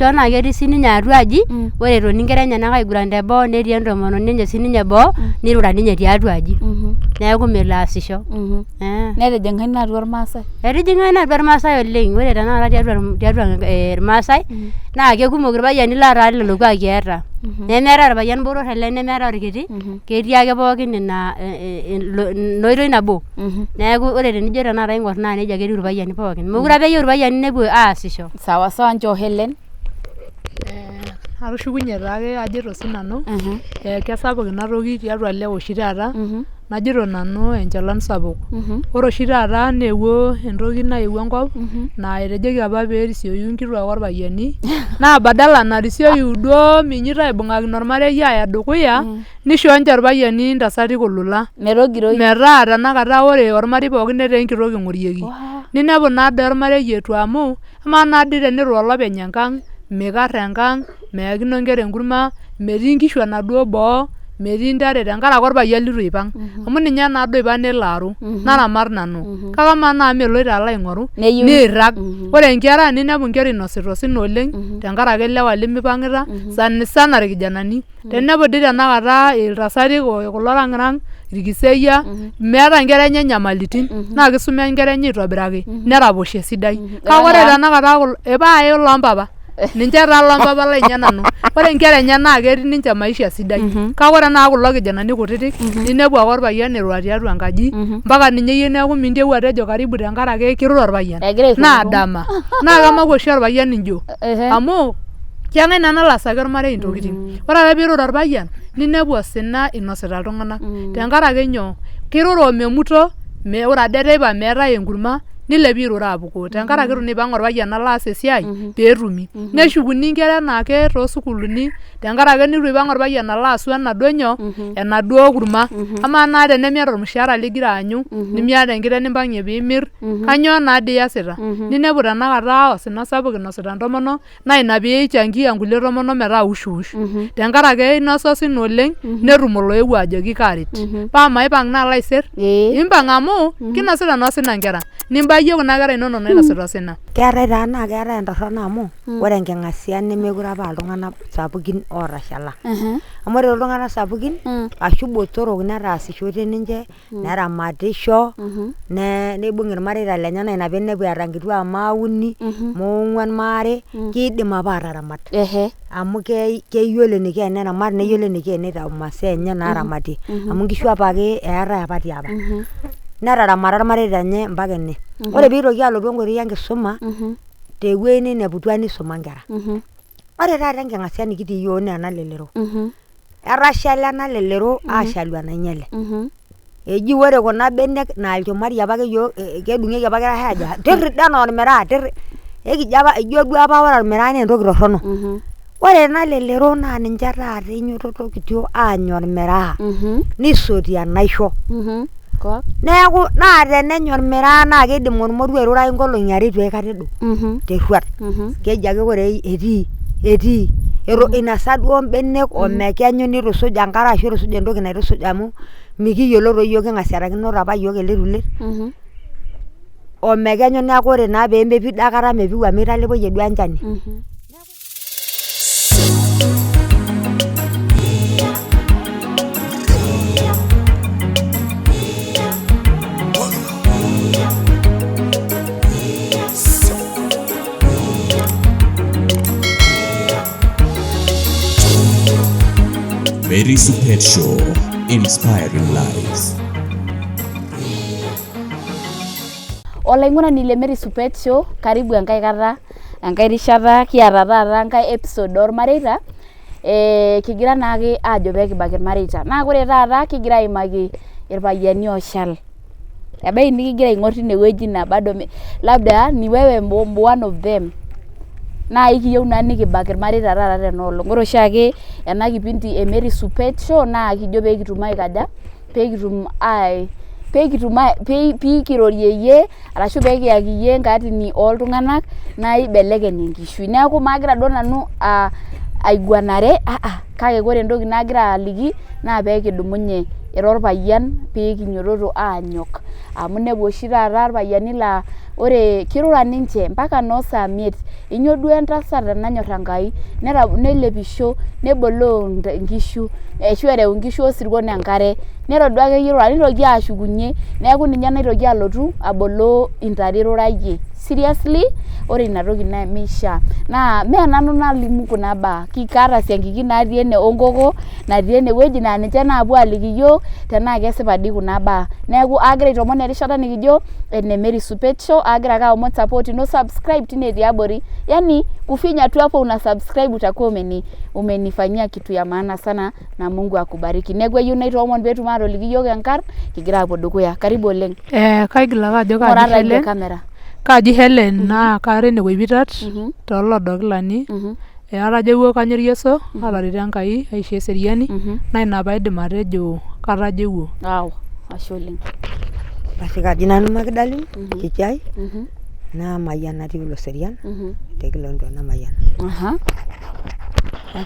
aasisho naa ketii sininye atua aji, ore etoni inkera enyenak aiguran teboo netii entomononi enye sininye boo nirura ninye tiatua aji. Neeku melo aasisho. Netijing'a ina atua irmaasai? Etijing'a ina atua irmaasai oleng. Ore tenakata tiatua irmaasai naa kekumok irpayiani lotaa lelo kuaki eeta. Nemeetae orpayian botor ele nemeetae orkiti, ketii ake pookin ina ina oitoi nabo. Neeku ore tenijo tenakata aing'or naa nejia ake etiu irpayiani pookin. Mekure apa eyieu irpayiani nepuo aasisho. Sawa sawa nchoo Hellen. Atushukunye taake ajito sinanu, kesapuk ina toki tiatua ilewa oshi taata, najito nanu enchalan sapuk. Ore oshi taata neewuo entoki nayewuo enkop naa etejoki apa pee erisioyu nkituak orpayiani naa badala narisioyu duo minyito aibung'akino ormarei aaya dukuya nishoo nche irpayiani intasati kulula. Metogiroi. Metaa tenakata ore ormarei pookin netaa enkitok ing'orieki. Ninepu naadoi ormarei etua amu amaa naadii tenirura olopeny enkang', mikarr enkang', meyakino inkera enkurma, metii inkishu enaduo boo, metii intare tenkaraki orpayian litu eipang'. Amu ninye naadoi oipang' nelo aru, naramat nanu. Kake amaa naa amu meloito alo aing'oru, niirrag. Ore inkera ninepu inkera inosita osina oleng' tenkaraki ilewa lemipang'ita, sanisana irkijanani. Teninepu dii tenakata iltasati kulo rang'irang', irkiseyia, meeta inkera enye nyamalitin naa kisuma inkera enye aitobiraki neraposho esidai. Kake ore tenakata kulo, epae loompapa, ninche taa loompapa lainei nanu. Ore inkera enye naa ketii ninche maisha sidai. Kake ore tenakata kulo kijanani kutitik ninepu ake orpayian irura tiatua enkaji mpaka ninye iyie neeku mintieu atejo karibu tenkaraki kirura orpayian naa dama. Naa kemaku oshi orpayian injo amu keng'ae naa nalo aasaki ormarei intokitin. Ore ake piirura orpayian ninepu osina inosita iltung'anak tenkaraki nyoo, kirura omemuto ore ade teipa meetae enkurma nilepie airura apukoo tenkaraki itu naa ipang orpayian alo aas esiai peetumi. Neshukuni inkera enaake toosukuulini tenkaraki nitu eipang orpayian alo aasu enaduo nyoo, enaduo kurma. Amaa naa tenemiata ormushaara ligira aanyu, nemiata enkiteng nimpang'ie piimirr, kanyoo naadii iyasita. Ninepu tenakata osina sapuk inosita intomonok naa ina pee ichangia nkulie tomonok metaa wush wush tenkaraki einosa osina oleng netum oloewuo ajoki kaaret paa maipang naa alo aiserr impang amu kinosita naa osina inkera nimba iyie kuna kera inonok nainosita osina. Keetae taa naa keetae entorrono amu ore enking'asia nemekure apa aa iltung'anak sapukin ootashala. Amu ore iltung'anak sapukin ashu botorok netaasishote ninche neramatisho neibung irmareita lenye naa ina piinepu eeta nkituak maauni, moong'uan maare, kiidim apa aataramat amu keyiolo eniko eneramat neyiolo eniko enitau imasaa enye naaramatie amu inkishu apake eetae apa tiapa. Netaramata irmareita lenye mpaka ene. Ore piitoki alotu enkoitoi enkisuma tewuei nineputua nisuma nkera. Ore taata enking'asia nikitii iyiok naa ena lelero. Etashala ena lelero aashalu enainyale. Eji ore kuna benek naa ilchumari apake iyiok kedung'ieki apake aajo tirrida enaa ormiraa tirrida ekijo apa ijo duo apa ore ormiraa naa entoki torrono. Ore ena lelero naa ninche taata einyototokitio aanya ormiraa neisotie enaisho. Neeku naa tenenya ormiraa naa keidim ormoruo airurayu nkolong'i are eitu aikata edou terruat. Keji ake koree etii, etii einasa duo mbenek omekenyu neitusuj enkare ashu eitusuj entoki naitusuj amu mikiyiolo toi yiok king'asiatakinote apa yiok ele tulet omekenyu neeku ore naa peemepiu aikata mepiu amu eitalepoyie duo enchani. Mary Supet Show, inspiring lives. Olaing'urani le Mary Supet Show, karibu enkae kata, enkae rishata kiata taata enkae episode oormareita eh, kigira naake aajo pee kibak irmareita. Naa ore taata kigira aimaki irpayiani ooshal. Ebaiki nikigira aing'or tine wueji naa bado labda ni wewe one of them. Naa ekiyieu naa nikibak irmareita taata tena olong. Ore oshiake ena kipindi e Mary Supet Show naa ekijo pee kitum aikaja, pee kitum ai pee kitum pee kirorie iyie arashu pee kiyaki iyie enkaatini ooltung'anak naibelekeny enkishui. Neeku magira duo nanu aiguanare aa kake ore entoki nagira aliki naa pee kidumunye ira orpayian pee kinyototo aanyok amu inepu oshi taata irpayiani laa. Ore kirura ninche mpaka noo saa miet. Inyio duo entasat enanyor Enkai nelepisho neboloo nkishu ashu ereu nkishu osirkon enkare nelo duo akeyie irura nitoki ashukunyie neeku ninye naitoki alotu aboloo intare irurayie. Seriously ore ina toki nemishaa naa mee nanu nalimu kuna baa, kaata isiankikin natii ene onkoko natii enewueji naa ninche naapuo aliki iyiok tenaa kesipa dii kuna baa. Neeku aagira aitoomon erishata nikijo ene Mary Supet Show, aagira ake aomon support ino subscribe tine tiabori, yani kufinya tu hapo una subscribe utakuwa umenifanyia kitu ya maana sana na Mungu akubariki. Neeku ayieu naitoomon peetum atoliki iyiok enkarn kigira aapuo dukuya. Karibu oleng. Kaigil ake ajo Ng'ura kaaji taa Helen, camera. Kaaji Helen naa kara ene Koipitat toolodokilani. Atajeuo kanyor Yeso, aatareto Enkai aishoo eseriani, naa ina paidim atejo katajeuo. Wow, ashe oleng. Basi kaji nanu Magdalene Kichai naamayian atii Oloserian te Kilonto namayian.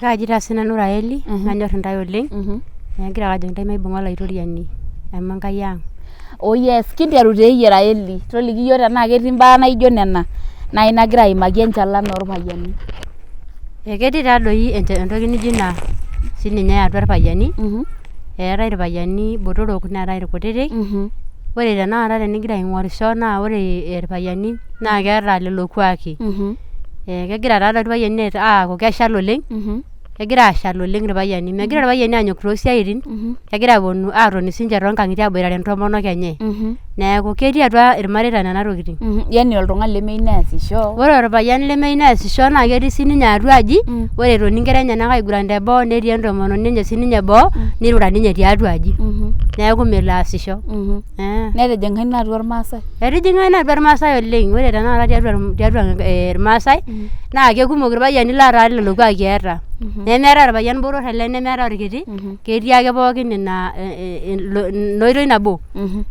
Kaaji taa sinanu Raeli nanyor intae oleng. Egira ake ajoki intae maibung'a olaitoriani amu Enkai ang'. Oh yes, kinteru taa eyie Raeli. Toliki iyiok tenaa ketii imbaa naijo nena nai nagira aimaki enchalan orpayiani. Ketii taa doi entoki nijo ina sininye atua irpayiani. Eetae irpayiani botorok neetae irkutitik. Ore tenakata tenigira aing'orisho naa ore irpayiani naa keeta lelo kuaki. Kegira taa doi irpayiani aaku keshal oleng. Kegira aashal oleng irpayiani. Megira irpayiani aanyok toosiaitin, kegira aaponu aatoni sininche toonkang'itie aaboitare intomonok enye. Neeku ketii atua irmareita nena tokitin. Yani oltung'ani lemeyieu neesisho. Ore orpayian lemeyieu neesisho naa ketii sininye atua aji, ore etoni inkera enyenak aiguran teboo netii entomononi enye sininye boo, nirura ninye tiatua aji. Neeku melo aasisho. Netijing'a ina atua irmaasai. Etijing'a ina atua irmaasai oleng. Ore tenakata tiatua irmaasai naa kekumok irpayiani lotaa lelo kuaki eeta. Nemeetae orpayian botor ele nemeetae orkiti, ketii ake pookin ina ina oitoi nabo.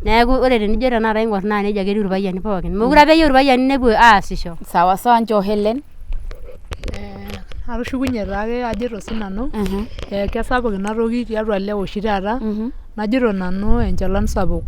Neeku ore tenijo tenakata aing'or naa nejia ake etiu irpayiani pookin. Mekure apa eyieu irpayiani nepuo aasisho. Sawa sawa, nchoo Helen. Atushukunye taake ajito sinanu, kesapuk ina toki tiatua ilewa oshi taata, najito nanu enchalan sapuk.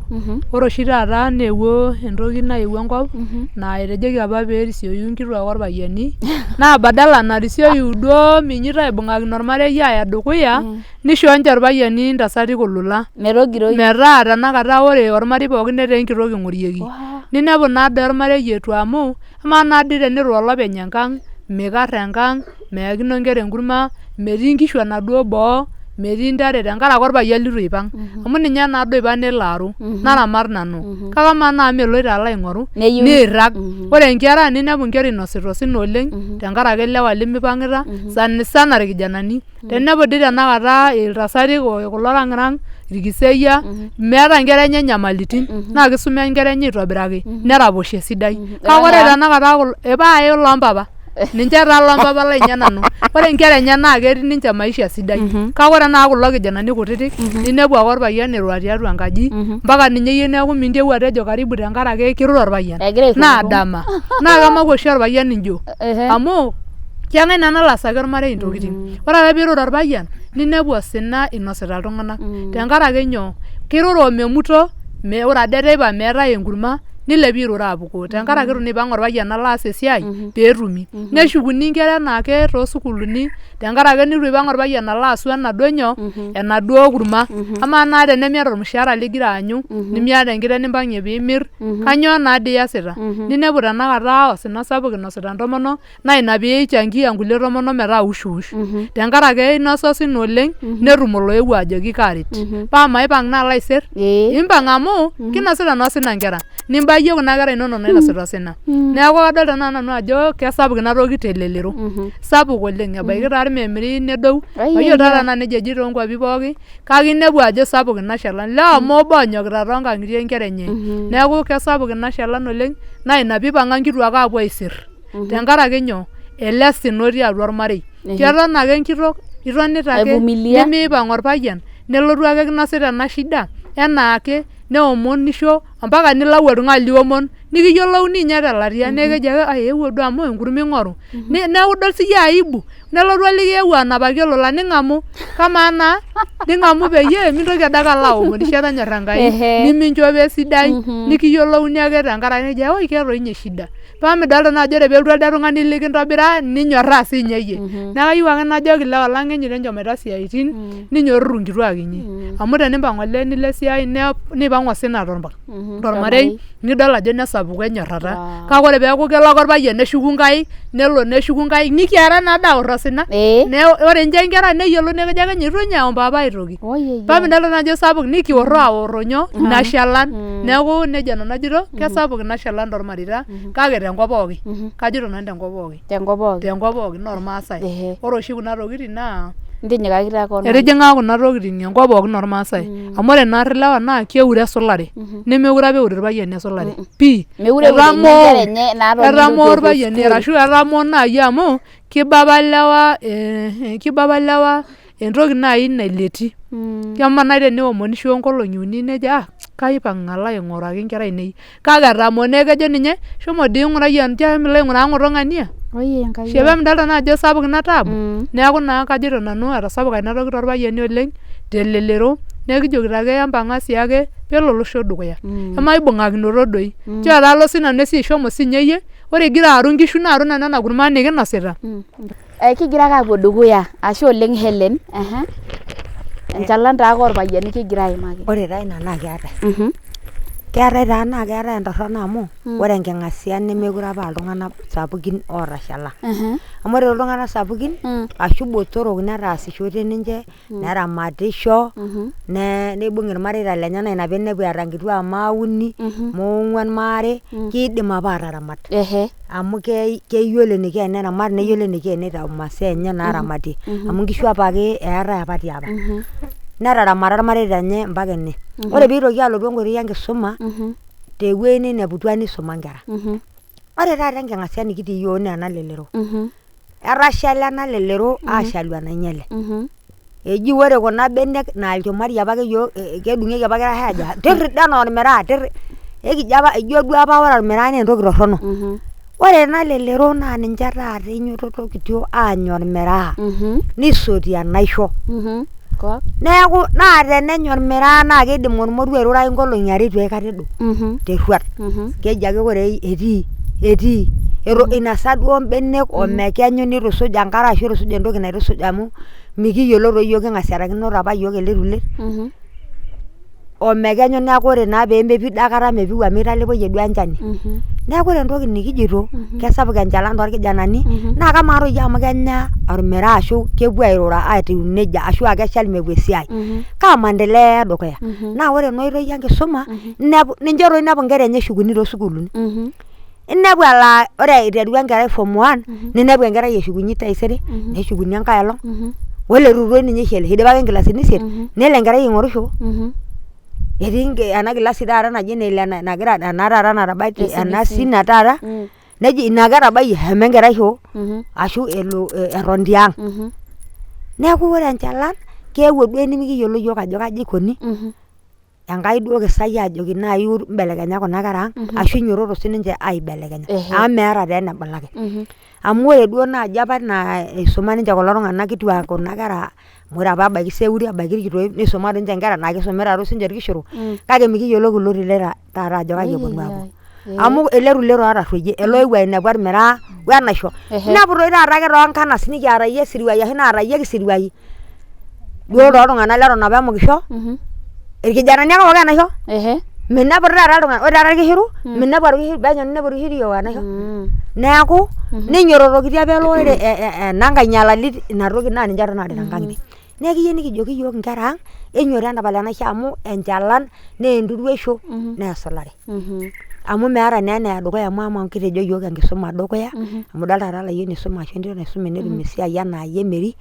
Ore oshi taata neewuo entoki nayewuo enkop naa etejoki apa peerisioyu nkituak orpayiani naa badala narisioyu duo minyito aibung'akino ormarei aaya dukuya nishoo ninche irpayiani intasati kulula. Metogiroi. Metaa tenakata ore ormarei pookin netaa enkitok ing'orieki. Ninepu naa doi ormarei etua amu amaa naa dii tenirura olopeny enkang', mikarr enkang', meyakino inkera enkurma, metii inkishu enaduo boo, metii intare tenkaraki orpayian litu eipang'. Amu ninye naado oipang' nelo aru, naramat nanu. Kake amaa naa amu meloito alo aing'oru, niirrag. Ore inkera ninepu inkera inosita osina oleng' tenkaraki ilewa lemipang'ita sanisana irkijanani. Teninepu dii tenakata iltasati kulo rang'irang', irkiseyia, meeta inkera enye nyamalitin naa kisuma inkera enye aitobiraki neraposho esidai. Kake ore tenakata kulo pae loompapa, ninche taa loompapa lainei nanu. Ore inkera enye naa ketii ninche maisha sidai. Kake ore tenakata kulo kijanani kutitik ninepu ake orpayian irura tiatua enkaji mpaka ninye iyie neeku mintieu atejo karibu tenkaraki kirura orpayian. Naa dama. Naa kemaku oshi orpayian injo amu keng'ae naa nalo aasaki ormarei intokitin. Ore ake piirura orpayian ninepu osina inosita iltung'anak tenkaraki nyoo, kirura omemuto ore ade teipa meetae enkurma nilepie airura apukoo tenkaraki itu naa ipang' orpayian alo aas esiai peetumi. Neshukuni inkera enaake toosukuulini tenkaraki nitu eipang' orpayian alo aasu enaduo nyoo, enaduo kurma. Amaa naa tenemiata ormushaara ligira aanyu, nimiata enkiteng' nimpang'ie piimirr, kanyoo naa dii iyasita. Ninepu tenakata osina sapuk inosita intomonok naa ina pee ichangia nkulie tomonok metaa wush wush. Tenkaraki inosa osina oleng' netum oloewuo ajoki kaaret. Paa maipang' naa alo aiserr, impang' amu kinosita naa osina inkera. Nimba iyie kuna kera inonok nainosita osina. Neeku kadolita tenakata nanu ajo kesapuk ina toki telelero. Sapuk oleng' ebaiki taa irmemiri nedou, mayiolo taa tenaa nejia eji toonkuapi pooki kake inepu ajo sapuk ina shalan. Ilewa amu obo onyokita toonkang'itie inkera enye. Neeku kesapuk ina shalan oleng' naa ina piipang'a nkituak aapuo aiserr. Tenkaraki nyoo, ele sina otii atua ormarei. Keton ake enkitok, itonita ake nimiipang' orpayian nelotu ake kinosita ena shida enaake neomonisho mpaka nilau oltung'ani liomon. Nikiyiolouni ninye telatia neeku keji ake ai eewuo duo amu enkurma ing'oru. Neeku idol siyie aibu nelotu olikiyewuo anapaki olola ning'amu. Kamaa naa ning'amu peyie mintoki adake alo aomonisho enanyor Enkai niminchopo esidai nikiyiolouni ake tenkaraki neji oi keeta doi ninye shida. Paa midolta naa ajo ore peelotu elde tung'ani likintobiraa ninyorraa siinye iyie. Neeku kayieu ake najoki ilewa lang enyoito enchomoita isiaitin ninyorruru inkituak inyi. Amu tenimpang olee nilo esiai neipang osina tormarei nidol ajo nesapuku enyorrata. Kake ore peeku kelo ake orpayian neshuku nkaik, nelo neshuku nkaik, nikiara naadoi aor osina. Ore ninche nkera neyiolou neeku kejo ake eitu ninye eom papa aitoki. Paa midolta naa ajo sapuk nikiorro aorro nyoo ina shalan. Neeku nejia nanu ajito kesapuk ina shalan tormareita kake tenkop pookin. Kajito nanu tenkop pookin. Tenkop pookin. Tenkop pookin naa ormaasai. Ore oshi kuna tokitin naa Ntinyikakita ake ormarei. Etijing'a kuna tokitin enkop pookin ormaasai. Amu ore naarri ilewa naa keure esulare nemekure apa eure irpayiani esulare pii. Mekure eure ninye inkera enye naatoni Etamoo eitu epuo irpayiani sukuul. arashu etamoo naaji amu kiba apa ilewa kiba apa ilewa entoki naaji naileti. Amaa naaji teniomonisho nkolong'i uni nejo ah kaipang alo aing'uraki inkera ainei. Kake etamoo neeku kejo ninye shomo dii ing'urai nchoo emilo aing'uraa ng'oto ng'ania. Shepaa midolta naa ajo sapuk ina taabu. Neeku naa kajito nanu etasapuka ina toki torpayiani oleng telelero neeku kijokito ake empang'a siake pelo olosho dukuya. Emaibung'akinoto doi. Nchoo alo sinanu esiai shomo sinye iyie, ore igira aaru inkishu naaru nanu ena kurma nikinosita. Kigira ake aapuo dukuya, ashe oleng Hellen. Enchalan taake oorpayiani kigira aimaki. Ore taa ina naa keetae. Keetae taa naa keetae entorrono amu ore enking'asia nemekure apa aa iltung'anak sapukin ootashala. Amu ore iltung'anak sapukin ashu botorok netaasishote ninche neramatisho neibung ilmareita lenye naa ina piinepu eeta nkituak maauni, moong'uan maare, kiidim apa aataramat. Amu keyiolo eniko eneramat neyiolo eniko enitau imasaa enye naaramatie amu nkishu apake eetae apa tiapa. Netaramata irmareita lenye mpaka ene. Ore piitoki alotu enkoitoi enkisuma tewuei nineputua nisuma nkera. Ore taata enking'asia nikitii iyiok naa ena lelero. Etashala ena lelero aashalu enainyale. Eji ore kuna benek naa ilchumari apake iyiok kedung'ieki apake aajo tirrida enaa ormiraa ekijo apa ijo duo apa ore ormiraa naa entoki torrono. Ore ena lelero naa ninche taata einyoitotokitio aanya ormiraa neisotie enaisho. Neeku naa tenenya ormiraa naa keidim ormoruo airurayu nkolong'i are eitu aikata edou terruat. Keji ake koree etii etii einasa duo mbenek omekenyu neitusuj enkare ashu eitusuj entoki naitusuj amu mikiyiolo toi yiok king'asiatakinote apa yiok ele rulet omekenyu neeku ore naa peemepido aikata mepiu amu eitalepoyie duo enchani. Neeku ore entoki nikijoito kesapuk enchalan torkijanani naa kamaa toi amu kenya ormiraa ashu kepuo airura atiu nejia ashu aa keshal mepuo esiai kaa maendeleo eya dukuya? Naa ore ena oitoi enkisuma inepu ninche toi inepu inkera enye eshukuni toosukuulini. Inepu elo ore aiteru enkerai form one ninepu enkerai eshukunye taisere neshukuni enkae olong oleitu toi ninye isho eidipa ake nkilasini isiet nelo enkerai aing'orisho. Etii ena kilasi taata naji eneile nagira ena taata natabaitie ena senior taata neji ina ake etabayie eshomo enkerai shoo ashu elo eton tiang'. Neeku ore enchalan keewuo duo enimikiyiolo iyiok ajo kaji ikoni Enkai duo kisai ajoki nai mbelekenya kuna kera ang ashu inyiototo sininche aibelekenya amu meeta taa enebulaki. Amu ore duo naaji apa naa isuma ninche kulo tung'anak kituak kuna kera amu ore apa ebaiki seuri ebaiki irkitoip nisuma doi ninche nkera naa kisumita toi sininche irkishoro kake mikiyiolo kulo oreren taata ajo kai eponu aapuo. Amu ele rurei otarruoyie ele oyewuo ainepu ormiraa wenaisho. Inepu toi taata ake toonkanas nikiatayie isiruai ashu naatayieki isiruai duo tooltung'anak leton apa emukisho irkijanani ake ookito enaisho. Minepu taata iltung'anak ore taata irkishiru minepu orkishiru penyo ninepu orkishiru ewok enaisho. Neeku ninyororokitio apa ele orere ena nkae nyalalit ina toki naa ninche eton aarita inkang'itie. Neeku kiyieu nikijoki iyiok inkera ang' enyoito entapal enaisho amu enchalan naa enturuoisho naa esulare. Amu meeta naa eneya dukuya amu amaa kitejo iyiok enkisuma dukuya amu idol taata olayioni oisume ashu entito naisume netum esiai enaa iyie Mary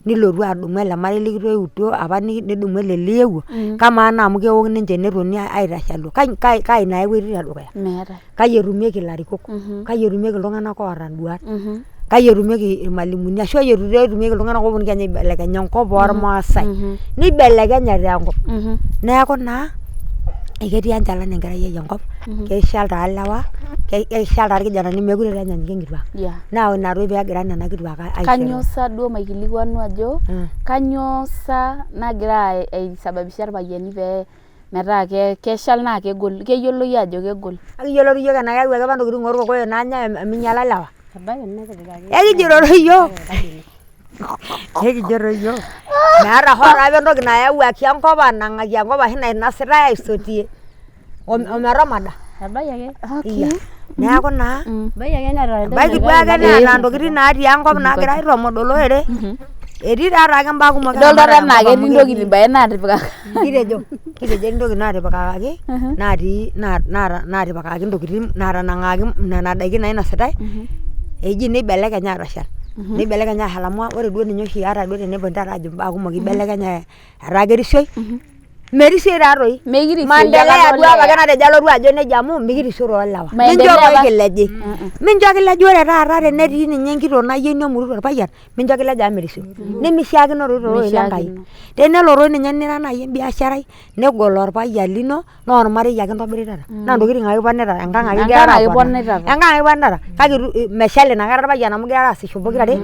nilotu adumu ele marei likitoiutuo apa nidumu ele liyewuo kamaa naa amu kewok ninche netoni aitashalu kai naa epoitoi tedukuya? Kai etumieki ilarikok? Kai etumieki iltung'anak oota induat? Kai etumieki irmalimuni ashu kai etumieki iltung'anak ooponu kenya aibelekeny enkop ormaasai? Nibelekenye taa enkop. Neeku naa Eketii enchalan enkerai ai enkop, keshal taa ilewa, keshal taa irkijanani meekure taa enyanyukie inkituak. Naa ina toki peegira nena kituak aishoru. Kanyoo sa duo maikilikuanu ajo kanyoo sa nagira aisababisha irpayiani pee metaa keshal naa kegol, keyioloi ajo kegol. Ekiyiolo iyiook enaa keyau ake apa intokitin orkokoyo naanyae ominyiala ilewa. Ekijoito doi iyiook, ekijo doi iyiook meeta hoo taa apa entoki nayawuaki enkop anang'aki enkop ashu nainositae aisotie ometomada. Neeku naa ebaiki duake neeta ntokitin natii enkop naagira aitomod olorere. Etii taa ake imbaa kumok Idol taata enaa ketii ntokitin pae naatipikaka. Kitejo etii ntokitin naatipikakaki natii naatipikakaki ntokitin naatanang'akaki nena daikin nainositae eji neibelekeny aatashal. Neibelekeny aashal amu ore duo ninye oshi ata duo teneponunui taata aajo imbaa kumok eibelekenye etaa kerisioi, merisioi taa doi. Maendeleo duo apake natejo alotu ajo nejia amu mikirisio too lewa. Mincho doi kileji, mincho kileji ore taata tenetii ninye enkitok nayieu nemutu torpayian mincho kilej amu merisio. Nemishiakino doi tororei le Nkai. Tenelo doi ninye nira naaji embiasharai negol orpayian lino naa ormarei ake intobiritata naa intokitin ake iponitata, enkang ake igirara aaponaa, enkang ake iponitata kake meshal inakata orpayian amu igirara aasisho pokirare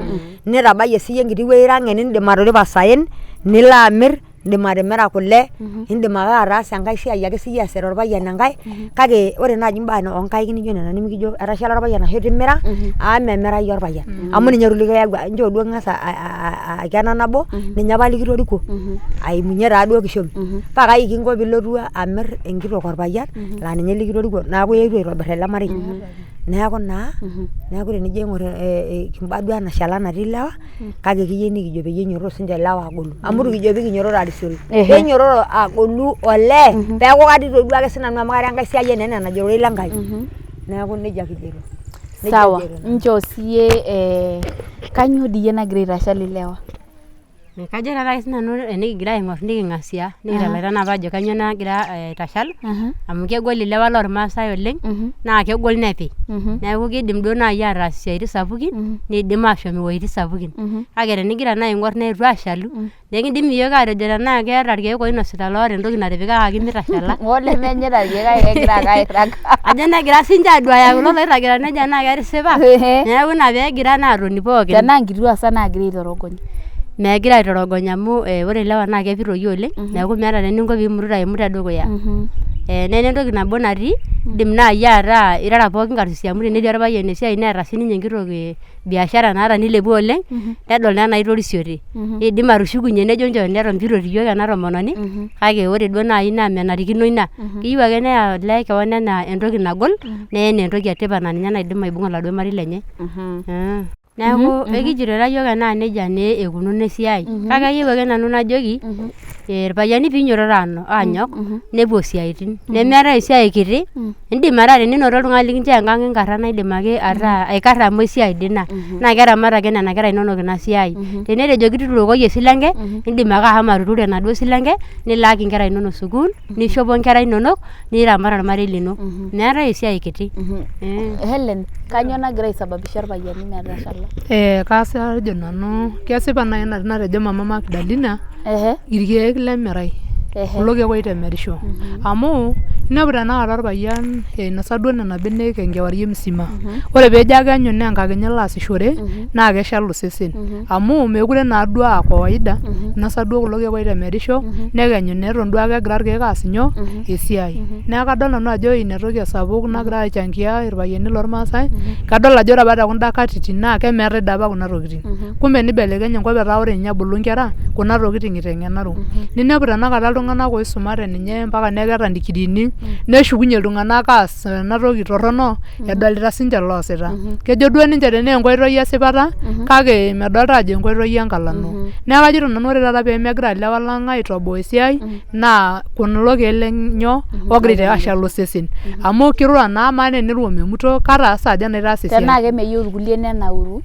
nitabayie siiyie enkiti wueji ira ng'en niindim atoripo isaen nilo amirr, indim atimira kule, indim ake ataasa enkae siai ake siiyie easita orpayian enkae kake ore naaji imbaa oonkaik nijo nena nemikijo etashala orpayian ashu itimira amu memirayu orpayian amu ninye likiyawua nchoo duo king'as aikena nabo ninye apa likitoriko aimunyie taaduo kishomi paa kai kinko piilotu amirr enkitok orpayian laa ninye likitoriko neeku ietuo aitobirr ele marei. Neeku naa, neeku tenijo aing'orr imbaa duo ena shalan natii ilewa kake kiyieu nikijo peyie einyototo sininche ilewa aagolu amu eitu kijo pee kinyototo aarisioroyu, pee einyototo agolu olee peeku katito duo ake sinanu amu kara enkaisiayiani enaa enajo ororei le Nkai. Neeku nejia kijoito. Sawa, nchoo siiyie kanyoo dii iyie nagira aitashal ilewa? Kajo taa ake sinanu enikigira aing'or niking'asia nikitalaita naa apa ajo kanyoo nagira aitashal amu kegol ilewa lormaasai oleng' naa kegol nepi. Neeku kiidim duo naai ataas isiaitin sapukin niidim aashom iwuejitin sapukin. Kake tenigira naa aing'or neetuo aashalu nekiindim iyiook aatejo tenaa keeta irkeek oinosita loota entoki natipikakaki mitashala. Hoo lemenyita irkeek kake kegira ake airrag. Ajo negira siinche aaduaya kulo loirragita nejo enaa ketisipa neeku ina peegira naa aatoni pookin. Tenaa nkituak sa naagira aitorogony? Megira aitorogony amu ore ilewa naa kepi toi oleng' neeku meeta naa eninko piimurut aimu tedukuya. Nena entoki nabo natii, indim naai ataa irara pookin karsisi amu tenetii orpayian esiai neeta sininye enkitok biashara naata nilepua oleng' nedol naa enaa itorisiote. Niidim atushukunyie nejo nchoo neton piitoti iyiook ena tomononi kake ore duo naai naa menarikino ina. Keyieu ake neya olee keon enaa entoki nagol neya enaa entoki etipat naa ninye naidim aibung'a oladuo marei lenye. Neeku ekijito taa iyiook enaa nejia naa ikununo esiai kake ayieu ake nanu najoki irpayiani piinyototo aanyok nepuo isiaitin nemeetae esiai kiti indim ataa teninoto oltung'ani likinchoo enkang inkarra naa indim ake ataa aikarra amu esiai dii ina naa keramat ake nena kera inonok ina siai. Tenetejoki tuturokoi esilanke indim ake ashomo atuturo enaduo silanke nilaaki inkera inonok sukuul nishopo inkera inonok niramat ormarei lino. Meetae esiai kiti. Hellen, kanyoo nagira aisababisha irpayiani metashala? Kaas atejo nanu kesipa naaji ena natejo mama Magdalena irkeek lemerai kulo keek oitemerisho amu inepu tenakata orpayian einosa duo nena benek enkewarie musima ore peejo akenyu naa enkakenya elo aasishore naa keshal osesen amu meekure naaduo aa kawaida inosa duo kulo keek oitemerisho nekenyu naa eton duake egira irkeek aas nyoo esiai neeku kadol nanu ajo ina toki esapuk nagira aichangia irpayiani lormaasai kadol ajo ore apa tekunda katitin naa kemeetae dii apa kuna tokitin kumbe nibelekenye enkop etaa ore ninye ebulu inkera kuna tokitin iteng'enaro ninepu tenakata iltung'anak oisumate ninye mpaka neeku keeta indikiriini neshukunyie iltung'anak aas ena toki torrono edolita sininche iloosita kejo duo ninche tenaa enkoitoi esipata kake medolta ajo enkoitoi enkalano neeku kajito nanu ore taata pemegira ilewa lang aitoboa esiai naa kulo keek lenyoo ogira aitashal osesen amu kirura naa amaa naa tenirura omemuto kataa saa aja naitaas esiai Tenaa kemeyieu irkulie nenauru.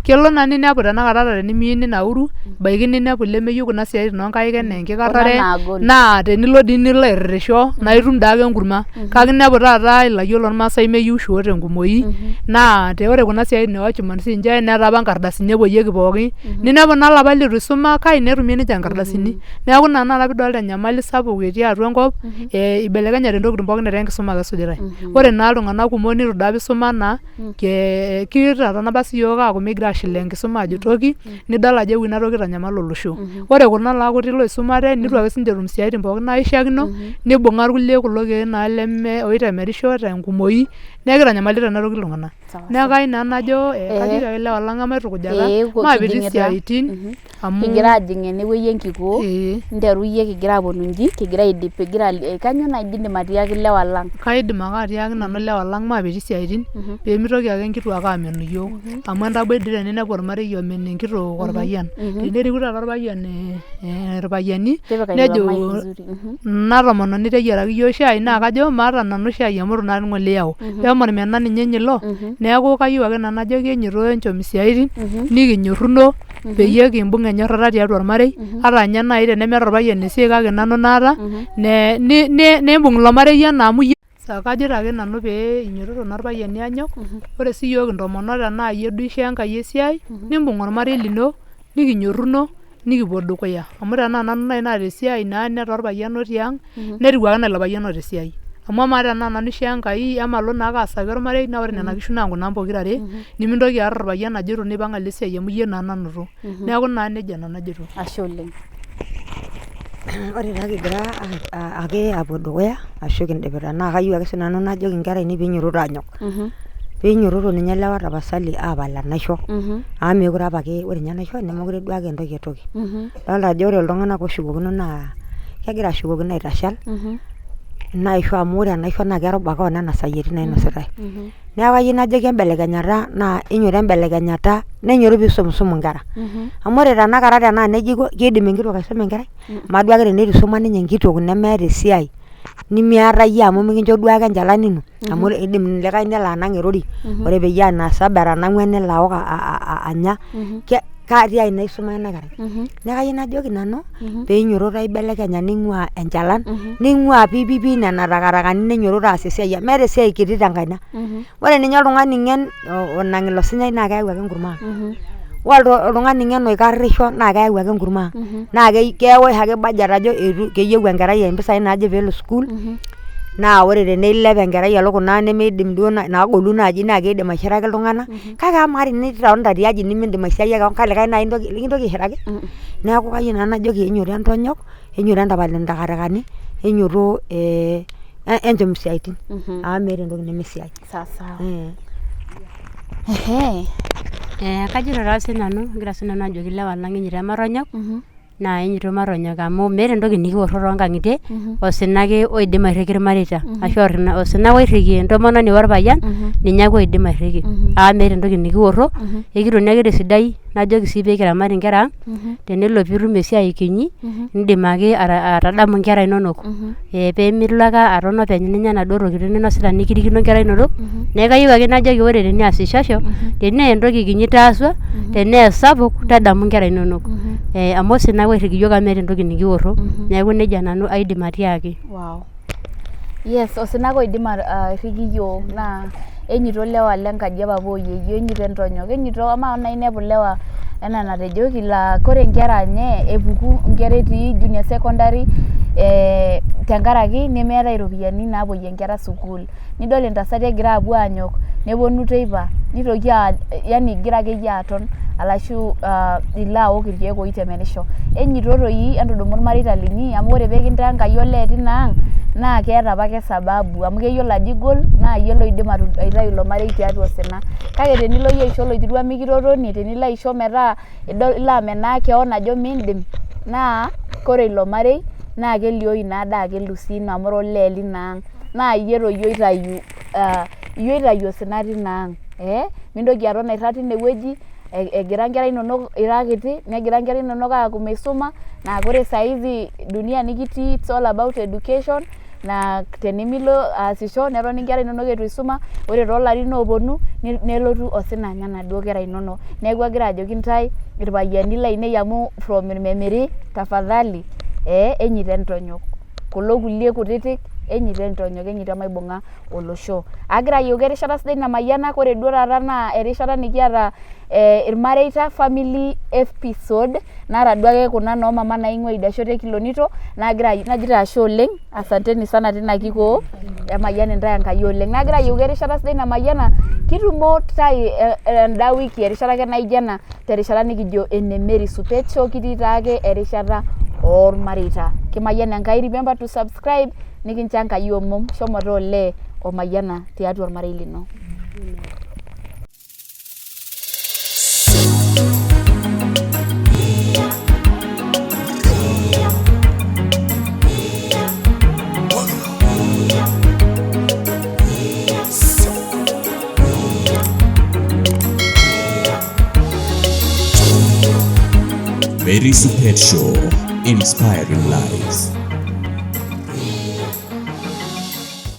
Kelo naa ninepu tenakata ata tenimiyieu ninauru, ebaiki ninepu lemeyieu kuna siaitin oonkaik enaa enkikarrare naa tenilo dii nilo airritisho naa itum daake enkurma. Kake inepu taata ilayiok lormaasai meyieu shoo tenkumooi naa ore kuna siaitin e watchman siinche netaa apa nkardasini epuoyieki pookin, ninepu naa ilapa litu isuma kai netumie ninche nkardasini. Neeku ina tenakata piidolta enyamali sapuk etii atua enkop, ibelekenyate ntokitin pookin etaa enkisuma ake esujitai. Ore naa iltung'anak kumok nitu apa isuma naa, kitatana apa siyiok aaku mikigira aashilaa enkisuma aajo toki, nidol ajo eewuo ina toki aitanyamal olosho. Ore kuna laa kuti loisumate nitu ake sininche etum isiaitin pookin naishiakino, nibung'a irkulie kulo keek naa leme oitemerisho tenkumooi, neeku kitanyamalita ena toki iltung'anak. Neeku kayieu nanu najo kajoki ake ilewa lang emaitukujata, maapik isiaitin amu Kigira ajing enewueji enkikoo, nteru iyie kigira aponu inji, kigira aidip igira kainyoo naaji indim atiaki ilewa lang? Kaidim ake atiaki nanu ilewa lang maapik isiaitin pee mitoki ake nkituak aamenu iyiok amu entaboi dii teninepu ormarei omen enkitok orpayian. Teneriku taata orpayian irpayiani nejo natomononi teyiaraki iyiok shai naa kajo maata nanu shai amu itu naa ng'ole iyau. Peme ormena ninye ninye ilo, neeku kayieu ake nanu najoki enyototo enchom isiaitin nikinyorruno peyie kimbung' enyorrata tiatua ormarei ata ninye naai tenemeeta orpayian esiai kake nanu naata, niimbung' ilo marei enaa amu iyie. Kajito ake nanu pee inyototo naa irpayiani aanyok, ore siiyiok intomonok tenaa iyie duo ishoo Enkai esiai, nimbung' ormarei lino, nikinyorruno, nikipuo dukuya. Amu tenaa nanu naai naata esiai naa netaa orpayian otii ang', netiu ake enaa ilo payian oota esiai. Amu amaa tenaa nanu ishoo Enkai emalo naake aasaki ormarei naa ore nena kishu naa inkunang' pokira are, nimintoki aarr orpayian ajo itu naa ipang' alo esiai amu iyie naa nanoto. Neeku naa nejia nanu ajito. Ashe oleng. Ore taa kigira ake apuo dukuya ashu kindipita naa kayieu ake sinanu najoki inkera ainei peenyototo aanyok. Peenyototo ninye lewa tapasali aapal enaisho amu mekure apake ore ninye enaisho nemekure duake aa entoki e toki. Idolta ajo ore iltung'anak ooshukokino naa kegira ashukokino aitashal ina aisho amu ore enaisho naa keruba ake o nena sayieti nainositai. Neeku kayieu najoki embelekenyata naa enyototo embelekenyata nenyototo piisumusumu inkera. Amu ore tenakata tenaa neija iko kiidim enkitok aisuma enkerai? Amaa duake tenitu isuma ninye enkitok nemeeta esiai nemiata iyie amu mikincho duake enchalan ino amu iidim likai nelo anang' erori ore peyie aa naa saba etanang'ua nelo aok anya, katia aina isuma ina kerai? Neeku kayieu najoki nanu peenyototo aibelekenya ning'ua enchalan, ning'ua piipiipii nena takatakani nenyototo aas esiai amu meeta esiai kiti tenkaina. Ore ninye oltung'ani ng'en onang' ilo sunyai naa keyau ake enkurma ang', ore oltung'ani ng'en oikarrisho naa keyau ake enkurma ang' naa kewosh ake budget ajo keyieu enkerai impisai naaje peelo sukuul naa ore teneilep enkerai alo kuna nemeidim duo naagolu naaji naa kiidim aishiraki iltung'anak. Kake amaa tenitonita tiaji nemiindim aisiayia keon kalikae naai likintoki aishiraki? Neeku kayieu nanu najoki enyototo entonyok, enyototo entapal intakatakani, enyototo enchom isiaitin amu meeta entoki neme esiai. Sawa. Kajito taa sinanu, agira sinanu ajoki ilewa lang enyototo ematonyok naa enyototo matonyok amu meeta entoki nikiorro toonkang'itie osina ake oidim airriki irmareita ashu osina ake oirriki entomononi orpayian ninye ake oidim airriki amu meeta entoki nikiorro ekitoni ake tesidai najoki sii pee kiramat inkera ang tenelo piitum esiai kinyi indim ake atadamu inkera inonok pee milo ake aton openy ninya inaduo tokitin ninosita nikirikino inkera inonok. Neeku kayieu ake najoki ore teniasishosho tenaa entoki kinyi itaasua tenaa esapuk tadamu inkera inonok amu osina ake oirriki iyiok amu meeta entoki nikiorro neeku nejia nanu aidim atiaki. Wow. Yes, osina ake oidim airriki iyiok naa enyototo ilewa lenkaji epapa oyieyio, enyototo entonyok, enyototo amaa naa inepu ilewa enaa enatejoki laa kore inkera enye epuku inkera etii junior secondary tenkaraki nemeetae iropiyiani naapuoyie inkera sukuul. Nidol intasati egira aapuo aanyok neponu teipa nitoki yani igira akeyie aton arashu ilo aok irkeek oitemerisho. Enyototo toi entudumu irmareita linyi amu ore pee kintaa Enkai olee tina ang' naa keeta apake sababu amu keyiolo ajo igol naa iyie loidim aitayu ilo marei tiatua osina. Kake tenilo iyie aisho oloitirua mikitotonie, tenilo aisho metaa ilo amenaa keon ajo miindim naa kore ilo marei naa kelioyu naadake elusino amu ira olee lina ang' naa iyie toi oitayu iyie oitayu osina tina ang', mintoki aton airrag tine wueji egira inkera inonok ira kiti negira inkera inonok aaku misuma naa ore saa hizi dunia nikitii it's all about education. Naa tenimilo aasisho netoni inkera inonok eitu isuma, ore toolarin ooponu nelotu osina anya inaduo kera inonok. Neeku agira ajoki intae irpayiani lainei amu from irmemeri tafadhali ee enyoito entonyok. Kulo kulie kutitik enyoito entonyok, enyoito emaibung'a olosho. Agira ayioki erishata sidai namayianak, ore duo taata naa erishata nikiata irmareita family episode nara duake kuna noo mama naing'ua idia shoto e Kilonito nagira najito ashe oleng, asanteni sana tina kikoo emayian intae Enkai oleng. Nagira ayioki erishata sidai namayiana kitumo tai enda wiki erishata ake naijo ena terishata nikijo ene Mary Supecho kitii taake erishata oormareita. Kimayiana Enkai, remember to subscribe nikincho Enkai omom shomo taa olee omayiana tiatua ormarei lino. Mary Supet Show, inspiring lives.